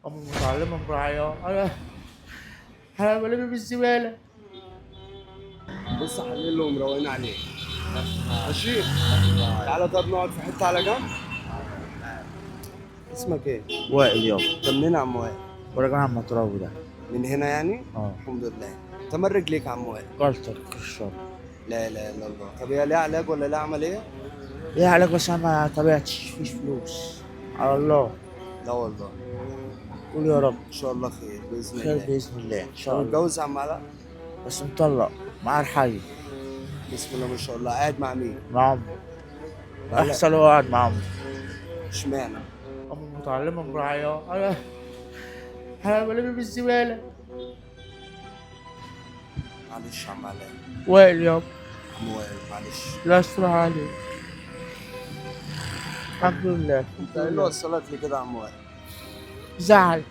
أمي متعلمة مراعية، أنا بلم بالزبالة. بص حلل له ومروقين عليه. ماشي؟ تعالى طب نقعد في حتة على جنب. اسمك ايه؟ وائل يابا. انت منين يا عم وائل؟ وراجع عم تراب ده. من هنا يعني؟ اه. الحمد لله. انت مال رجليك يا عم وائل؟ جلطة الشر. لا اله الا الله. طب هي ليها علاج ولا ليها عملية؟ ليه علاج بس انا ما تابعتش، مفيش فلوس. على الله. لا والله. قول يا رب. ان شاء الله خير باذن خير الله. باذن الله ان شاء انت الله. متجوز يا عم علاء؟ بس مطلق مع الحي. بسم الله ما شاء الله. قاعد مع مين؟ مع امي. لا. احسن هو قاعد مع امي. اشمعنى؟ امي متعلمة مراعية، انا بلم بالزبالة. معلش يا عم علاء. وائل يابا. عم وائل معلش. لا استر عليك. الحمد لله. انت ايه اللي وصلك لكده يا عم وائل؟ زعل.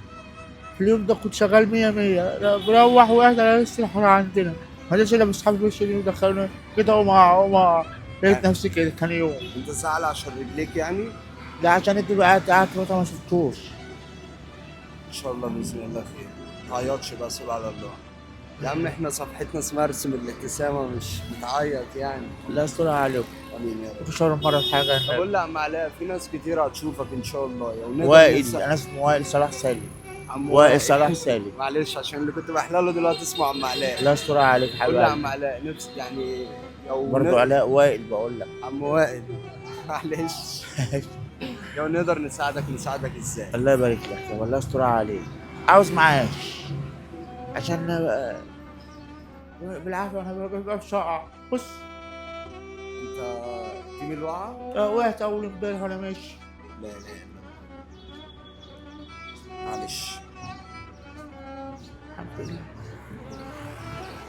في اليوم ده كنت شغال مية مية، بروح وقعت على نفس الحارة عندنا، ما لقيتش الا بصحابي في وشي ودخلوني كده اقوم اقوم أقع. لقيت نفسي كده تاني يوم. انت زعل عشان رجليك يعني؟ ده عشان انت بقى قعدت فترة ما شفتوش. ان شاء الله باذن الله خير. ما تعيطش بقى، سيب على الله. يا عم احنا صفحتنا اسمها ارسم الابتسامة، مش بتعيط يعني. لا استر عليكم. امين يا رب. كل شهر مرة في حاجة. طب قول لي يا عم علاء، في ناس كتير هتشوفك ان شاء الله يعني. ونقدر وائل، ننسى- انا اسمي وائل صلاح سالم. عم وائل صلاح سالم. معلش عشان اللي كنت بحلق له دلوقتي اسمه عم علاء. لا استر عليك قول لي يا حبيبي. عم علاء، نفسي يعني لو برضه علاء وائل بقول لك. عم وائل معلش، لو نقدر نساعدك نساعدك ازاي؟ الله يبارك لك يا والله استر عليك. عاوز معاش عشان بالعافية انا ببقى في شقة. بص انت دي من الوقعة؟ وقعت اول امبارح وانا ماشي. لا لا لا معلش. الحمد لله.